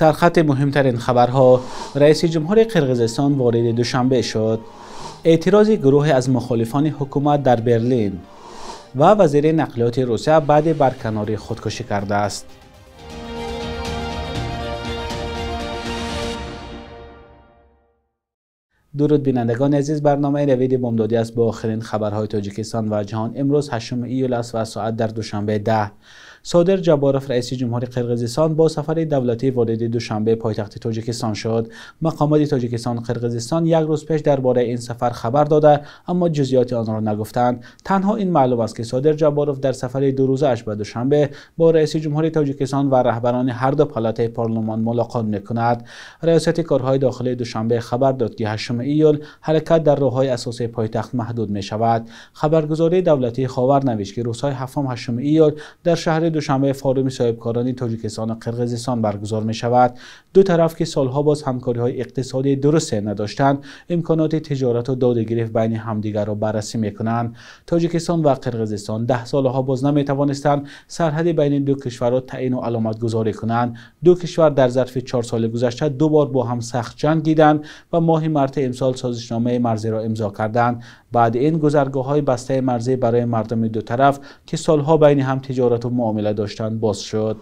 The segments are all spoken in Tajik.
Сархати муҳимтарин хабарҳо. Раиси ҷумҳури Қирғизистон вориди Душанбе шуд. Эътирози гурӯҳе аз мухолифони ҳукумат дар Берлин ва вазири нақлиёти Русия баъди барканорӣ худкушӣ кардааст. Дуруд бинандагони азиз, барномаи Навиди Бомдодӣ аст бо охирин хабарҳои Тоҷикистон ва ҷаҳон. Имрӯз 8 июл аст ва соат дар Душанбе 10. Содир Ҷабборов, раиси ҷумҳури Қирғизистон, бо сафари давлатӣ вориди Душанбе, пойтахти Тоҷикистон шуд. Мақомоти Тоҷикистон Қирғизистон як рӯз пеш дар бораи ин сафар хабар дода, аммо ҷузъиёти онро нагуфтанд. Танҳо ин маълум аст, ки Содир Ҷабборов дар сафари дурӯзааш ба Душанбе бо раиси ҷумҳури Тоҷикистон ва раҳбарони ҳар ду палатаи парлумон мулоқот мекунад. Раёсати корҳои дохилии Душанбе хабар дод, ки 8 июл ҳаракат дар роҳҳои асосии пойтахт маҳдуд мешавад. Хабаргузории давлатии Ховар навишт, ки рӯзҳои 7-8 июл дар шаҳри Душанбе форуми соҳибкорони Тоҷикистон ва Қирғизистон баргузор мешавад. Ду тараф, ки солҳо боз ҳамкориҳои иқтисодии дурусте надоштанд, имконоти тиҷорату додугирифт байни ҳамдигарро баррасӣ мекунанд. Тоҷикистон ва Қирғизистон 10 солҳо боз наметавонистанд сарҳади байни ду кишварро таъину аломатгузорӣ кунанд. Ду кишвар дар зарфи 4 соли гузашта ду бор бо ҳам сахт ҷанг диданд ва моҳи марти имсол созишномаи марзиро имзо карданд. Баъди ин гузаргоҳҳои бастаи марзӣ барои мардуми ду тараф, ки солҳо байни ҳам тиҷорату муомила доштанд, боз шуд.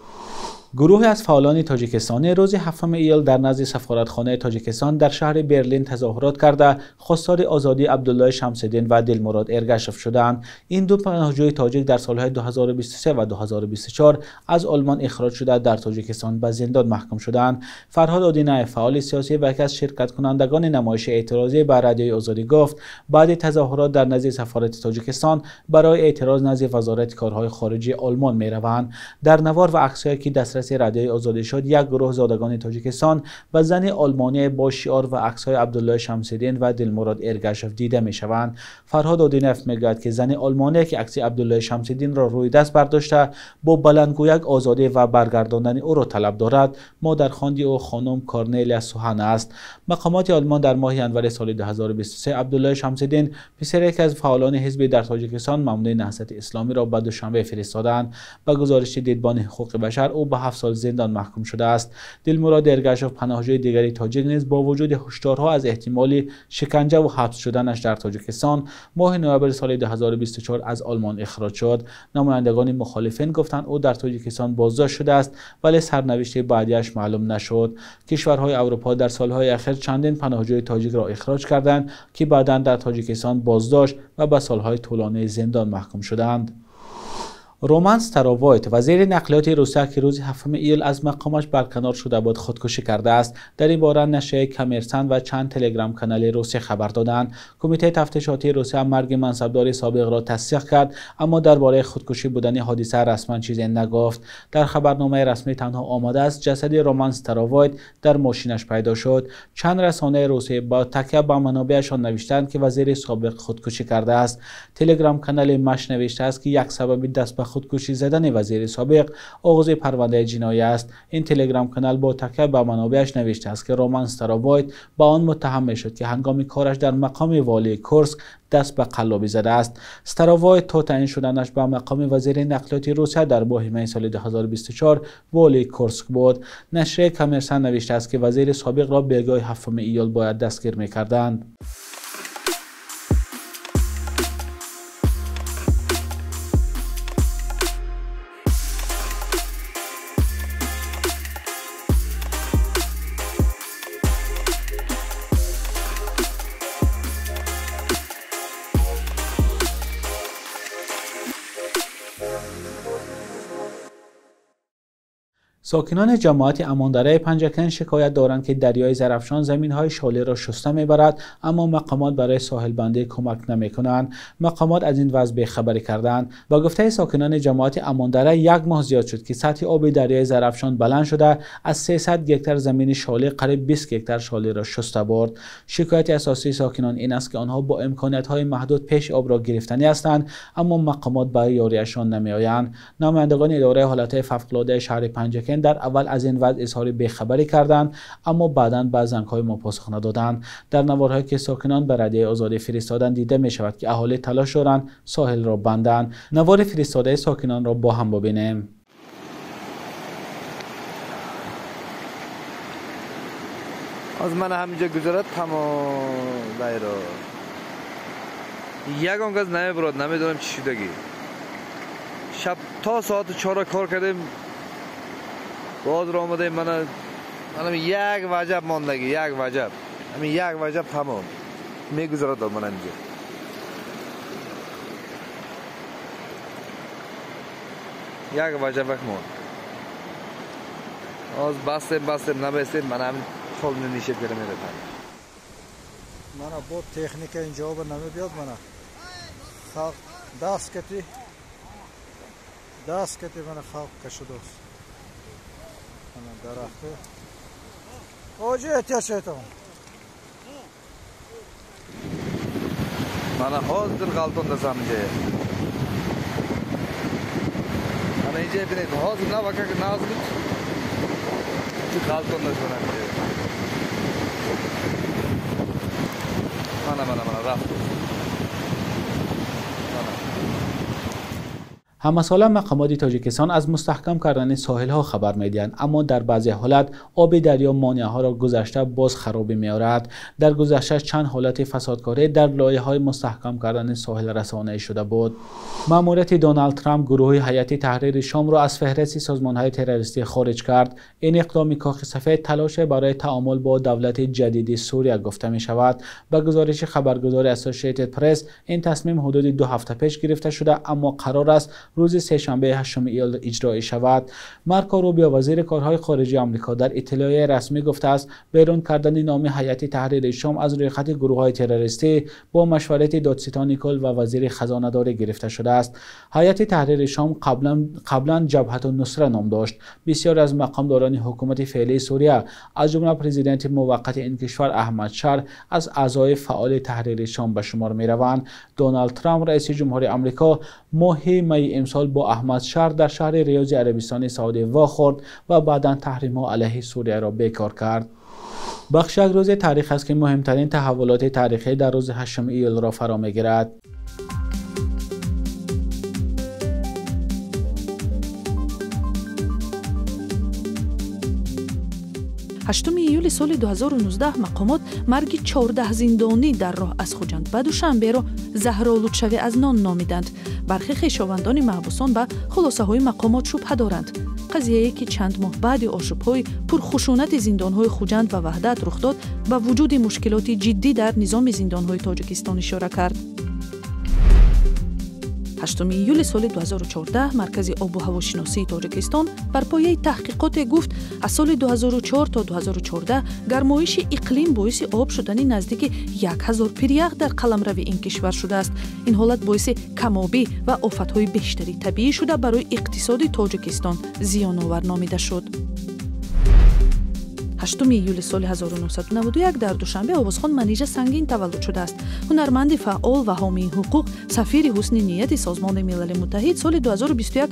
Гурӯҳе аз фаъолони тоҷикистонӣ рӯзи 7 июл дар назди сафоратхонаи Тоҷикистон дар шаҳри Берлин тазоҳурот карда, хостори озодии Абдуллои Шамсиддин ва Дилмурод Эргашев шуданд. Ин ду паноҳҷӯи тоҷик дар солҳои 2023 ва 2024 аз Олмон ихроҷ шуда, дар Тоҷикистон ба зиндон маҳкум шуданд. Фарҳод Одинаев, фаъоли сиёсӣ ва яке аз ширкаткунандагони намоиши эътирозӣ, ба Радиои Озодӣ гуфт, баъди тазоҳурот дар назди сафорати Тоҷикистон барои эътироз назди Вазорати корҳои хориҷии Олмон мераванд. Дар навор ва аксҳое, ки дастраси Радиои Озодӣ шуд, як гурӯҳ зодагони Тоҷикистон ва зани олмонӣ бо шиор ва аксҳои Абдуллои Шамсиддин ва Дилмурод Эргашев дида мешаванд. Фарҳод Одинаев мегӯяд, ки зани олмоние, ки акси Абдуллои Шамсиддинро рӯи даст бардошта, бо баландгӯяк озодӣ ва баргардондани ӯро талаб дорад, модархонди ӯ хонум Корнелия Суҳан аст. Мақомоти Олмон дар моҳи январи соли 2023 Абдуллои Шамсиддин, писари яке аз фаъолони ҳизби дар Тоҷикистон мамнӯи Наҳзати Исломиро ба Душанбе фиристоданд. Ба гузориши Дидбони ҳуқуқи башар, ӯ ба 7 сол зиндон маҳкум шудааст. Дилмурод Эргашев, паноҳҷӯи дигари тоҷик, низ бо вуҷуди ҳушдорҳо аз эҳтимоли шиканҷа ва ҳабс шуданаш дар Тоҷикистон, моҳи ноябри соли 2024 аз Олмон ихроҷ шуд. Намояндагони мухолифин гуфтанд, ӯ дар Тоҷикистон боздошт шудааст, вале сарнавишти баъдиаш маълум нашуд. Кишварҳои Аврупо дар солҳои ахир чандин паноҳҷӯи тоҷикро ихроҷ карданд, ки баъдан дар Тоҷикистон боздошт ва ба солҳои тӯлонии зиндон маҳкум шуданд. Роман Старовойт, вазири нақлиёти Русия, ки рӯзи 7 июл аз мақомаш барканор шуда буд, худкушӣ кардааст. Дар ин бора нашрияи Коммерсант ва чанд телеграм-канали русӣ хабар доданд. Кумитаи тафтишотии Русия марги мансабдори собиқро тасдиқ кард, аммо дар бораи худкушӣ будани ҳодиса расман чизе нагуфт. Дар хабарномаи расмӣ танҳо омадааст, ҷасади Роман Старовойт дар мошинаш пайдо шуд. Чанд расонаи русӣ бо такя ба манобеашон навиштанд, ки вазири собиқ худкушӣ кардааст. Телеграм-канали Маш навиштааст, ки як сабаби даст ба худкушӣ задани вазири собиқ оғози парвандаи ҷиноӣ аст. Ин телеграм-канал бо такя ба манобеаш навиштааст, ки Роман Старовойт ба он муттаҳам мешуд, ки ҳангоми кораш дар мақоми волии Курск даст ба қаллобӣ задааст. Старовойт то таъин шуданаш ба мақоми вазири нақлиёти Русия дар моҳи майи соли 2024 волии Курск буд. Нашрияи Коммерсант навиштааст, ки вазири собиқро бегоҳи 7 июл бояд дастгир мекарданд. Сокинони ҷамоати Амондараи Панҷакент шикоят доранд, ки дарёи Зарафшон заминҳои шолиро шуста мебарад, аммо мақомот барои соҳилбандӣ кӯмак намекунанд. Мақомот аз ин вазъ бехабарӣ карданд. Ба гуфтаи сокинони ҷамоати Амондара, як моҳ зиёд шуд, ки сатҳи оби дарёи Зарафшон баланд шуда, аз 300 гектар замини шолӣ қариб 20 гектар шолиро шуста бурд. Шикояти асосии сокинон ин аст, ки онҳо бо имкониятҳои маҳдуд пеши обро гирифтанӣ ҳастанд, аммо мақомот ба ёриашон намеоянд. Намояндагони идораи ҳолатҳои фавқулодаи шаҳри Панҷакент дар аввал аз ин вазъ изҳори бехабарӣ карданд, аммо баъдан ба зангҳои мо посух надоданд. Дар наворҳое, ки сокинон ба Радиои Озодӣ фиристоданд, дида мешавад, ки аҳолӣ талош доранд соҳилро банданд. Навори фиристодаи сокинонро бо ҳам бибинем. Аз мана ҳаминҷо гузарад тамом дайро. Ягон газ намебурад, намедонам чӣ шудагӣ. Шаб то соати 4 кор кардем, боз омадем, мана як ваҷаб мондагӣ, як ваҷаб. Ҳамин як ваҷаб тамом. Мегузарад мана инҷо. Як ваҷабак монд. Оз бастем, набастем, мана ҳамин хол нишеб кара меравад. Мана бо техника инҷо ба намебиёд, мана. Халқ даст кати мана халқ кашидост. Мана дарахты. Оҷи эҳтиёҷ шайтон. Мана ҳозир ғалтондасам инҷая. Мана инҷа бинед, ҳозир навакак наз буд. Ғалтондас мана инҷая. Мана рафт. Ҳамасола мақомоти Тоҷикистон аз мустаҳкам кардани соҳилҳо хабар медиҳанд, аммо дар баъзе ҳолат оби дарё монеаҳоро гузашта боз харобӣ меорад. Дар гузашта чанд ҳолати фасодкорӣ дар лоиҳаҳои мустаҳкам кардани соҳил расонаӣ шуда буд. Маъмурияти Доналд Трамп гурӯҳи Ҳайати Таҳрири Шомро аз феҳристи созмонҳои террористӣ хориҷ кард. Ин иқдоми Кохи Сафед талоше барои таомул бо давлати ҷадиди Сурия гуфта мешавад. Ба гузориши хабаргузори Associated Press, ин тасмим ҳудуди 2 ҳафта пеш гирифта шуда, аммо қарор аст рӯзи сешанбе 8 июл иҷроӣ шавад. Марко Рубио, вазири корҳои хориҷии Амрико, дар иттилоияи расмӣ гуфтааст, берун кардани номи Ҳайати Таҳрири Шом аз рӯйхати гурӯҳҳои террористӣ бо машварати додситони кул ва вазири хазонадорӣ гирифта шудааст. Ҳайати Таҳрири Шом қаблан Ҷабҳату Нусра ном дошт. Бисёре аз мақомдорони ҳукумати феълии Сурия, аз ҷумла президенти муваққати ин кишвар Аҳмад Шар, аз аъзои фаъоли Таҳрири Шом ба шумор мераванд. Доналд Трамп, раиси ҷумҳури Амрико, моҳи майи имсол бо Аҳмад Шар дар шаҳри Риёзи Арабистони Саудӣ вохӯрд ва баъдан таҳримҳо алайҳи Сурияро бекор кард. Бахши як рӯзи таърих аст, ки муҳимтарин таҳаввулоти таърихӣ дар рӯзи 8 июлро фаро мегирад. 8 июли соли 2019 мақомот марги 14 зиндонӣ дар роҳ аз Хуҷанд ба Душанберо заҳролудшавӣ аз нон номиданд. Бархе хешовандони маҳбусон ба хулосаҳои мақомот шубҳа доранд. Қазияе ки чанд моҳ баъди ошӯбҳои пурхушунати зиндонҳои Хуҷанд ва Ваҳдат рух дод, ба вуҷуди мушкилоти ҷиддӣ дар низоми зиндонҳои Тоҷикистон ишора кард. 8 июли соли 2014 Маркази обу ҳавошиносии Тоҷикистон бар пояи таҳқиқоте гуфт, аз соли 2004 то 2014 гармоиши иқлим боиси об шудани наздики 1000 пирях дар қаламрави ин кишвар шудааст. Ин ҳолат боиси камобӣ ва офатҳои бештари табиӣ шуда барои иқтисоди Тоҷикистон зиёновар номида шуд. 8 июли соли 1991 дар Душанбе овозхон Манижа Сангин таваллуд шудааст. Ҳунарманди фаъол ва ҳомии ҳуқуқ, сафири ҳусни нияти Созмони Милали Муттаҳид соли 2021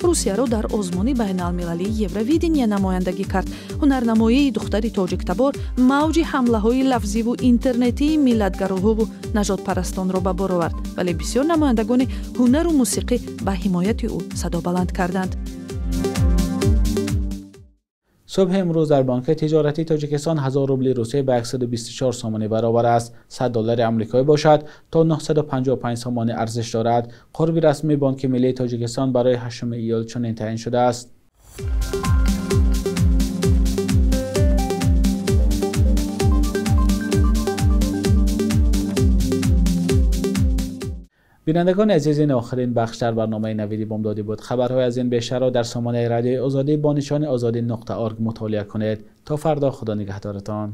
Русияро дар озмуни байналмилалии Евровидения намояндагӣ кард. Ҳунарнамоии духтари тоҷиктабор мавҷи ҳамлаҳои лафзиву интернетии миллатгароҳову нажодпарастонро ба бор овард, вале бисёр намояндагони ҳунару мусиқӣ ба ҳимояти ӯ садо баланд карданд. Субҳи имрӯз дар Бонки тиҷоратии Тоҷикистон 1000 рубли Русия ба 124 сомонӣ баробар аст. 100 доллари амрикоӣ бошад то 955 сомонӣ арзиш дорад. Қурби расмии Бонки миллии Тоҷикистон барои 8 июл чунин таъин шудааст. Бинандагони азиз, ин охирин бахш дар барномаи Навиди Бомдодӣ буд. Хабарҳои аз ин бештарро дар сомонаи радиои Озодӣ бо нишони ozodi.org мутолиа кунед. То фардо, Худо нигаҳдоратон.